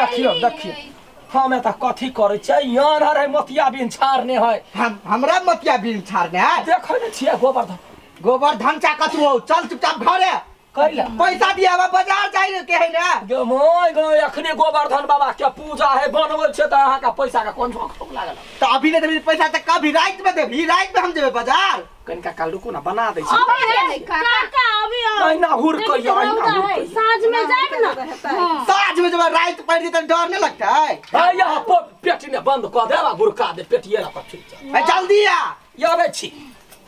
देखियौ देखियौ, हम एतऽ कथी करै छियै? यान हर है, मोतिया बिन छाड़ने है। हम हमरा मोतिया बिन छाड़ने है? देखै ने छियै गोवर्धन। गोवर्धन चा कथू हो, चल चुपचाप घरे। कैला? पैसा दिया हमरा, बाजार जाय के है ने। गे मोय गो, अखने गोवर्धन बाबा के पूजा है, बनबै छै, तऽ अहाँके पैसा के कोन झोंक ठोक लागल? तऽ अभी नहि देबही पैसा तऽ कभी राति में देबही? राति में हम जेबै बाजार। कनिका काल रुकू ना, बना दै छी। अभी है काका, अभी आओ। अहिना हुर देखी कहियो, अहिना रौदा हुर है। कहियो। साँझ में जायब ना। हाँ। साँझ में जेबै, राति पड़ि जेतै, डर नहि लगतै? है यहाँ पेटी ने बंद कऽ देब आ गुड़का दे पेटिए ला, ठीक छै। ए, जल्दी आ। अबै छी।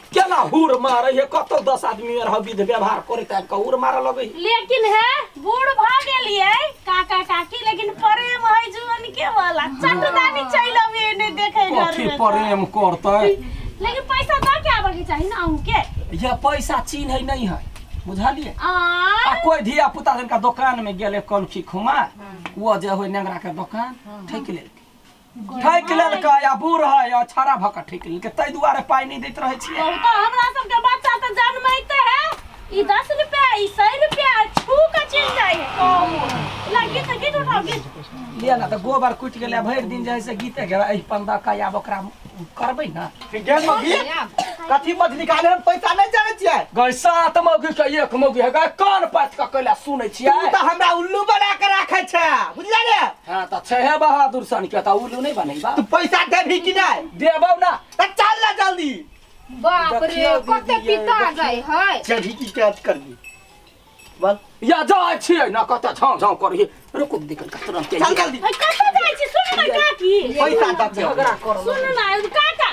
केना हुर मारै है? कतौ 10 आदमी रह विध व्यवहार करैत आबि कऽ हुर मारऽ लगै है। लेकिन है बूढ़ भ गेलियै काका काकी, लेकिन प्रेम है जुअन के वाला, चटदानी चलि अबियै ने देखै घर कथी में। प्रेम करतै? लेकिन पैसा दऽ के आबऽ के चाही ना अहूँ के। ये पैसा चिन्है नहीं है, बुझलियै? आ आ कोई धिया पुता जिनका दोकान में गेलै कलखी खुमा, वो जे होय नेंगरा के दोकान ठकि लेलकै, ठकि लेलकै। आ बूढ़ है आ छाड़ा भऽ कऽ ठकि लेलकै, ताहि दुआरे पाइ नहि दैत रहै छियै। कहू तऽ हमरा सबके बच्चा तऽ जन्मैते है, ई 10 रुपया, ई 100 रुपया छू के चलि जाइ है। कहू ला गीत, गीत उठाओ गीत। लिअ ने तऽ गोबर कुटि गेलै, भरि दिन जे है से गीते गेबै। एहि पन्दा का आब ओकरा करबै ने। गे मौगी, कथी मछली निकाले? हम पैसा नहीं जाने छियै। गै, 7 मौगी के एक मौगी है गै, कान पाति कऽ कैला सुनै छियै? तू तऽ हमरा उल्लू बना के राखै छै, बुझलियै ने? हाँ तऽ छैहे बहादुर सन के, तऽ उल्लू नहि बनेबा। तू पैसा देबही कि नहीं? देबौ ना। तऽ चल ना जल्दी। बाप रे, देखियौ कते दीदी, ये पिता देखियौ। गई है। चढ़ी की कैच करबी बोल? या जाइ छियै ना, कते झाँव झाँव करी। रुकू दीदी, कनिका तुरंत। चल जल्दी। है, कतऽ जाइ छी? सुनू ने काकी। पैसा दऽ दे। झगड़ा कर। सुनू ना काका,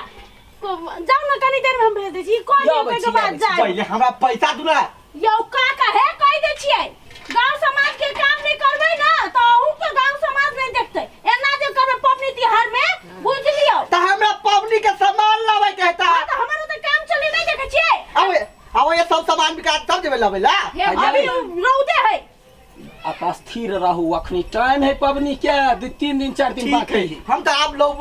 जाउ ने, कनी देर में हम भेज दै छी। कह यौ, दियौ ताहिके छी, बाद आबै छी। जायब। पहिले हमरा पैसा दू ना। यौ काका, हे कहि दै छियै, गांव समाज के काम नहि करबै ना तऽ अहूँ के गांव समाज नहि देखतै। एना जे करबै पबनी तिहार में, बुझ लियौ। तऽ हमरा पबनी के सामान लाबै के है। हाँ तऽ तऽ हमर ओतऽ काम चले नहि देखै छियै? आवे आवे, ये सब सामान बिका तब जेबै लाबै ला। हे। अभी रौदे है। आ स्थिर रहू, अखनी टाइम है पबनी के, 2 3 दिन 4 दिन ठीक बाकी है। है। हम तऽ आब लो।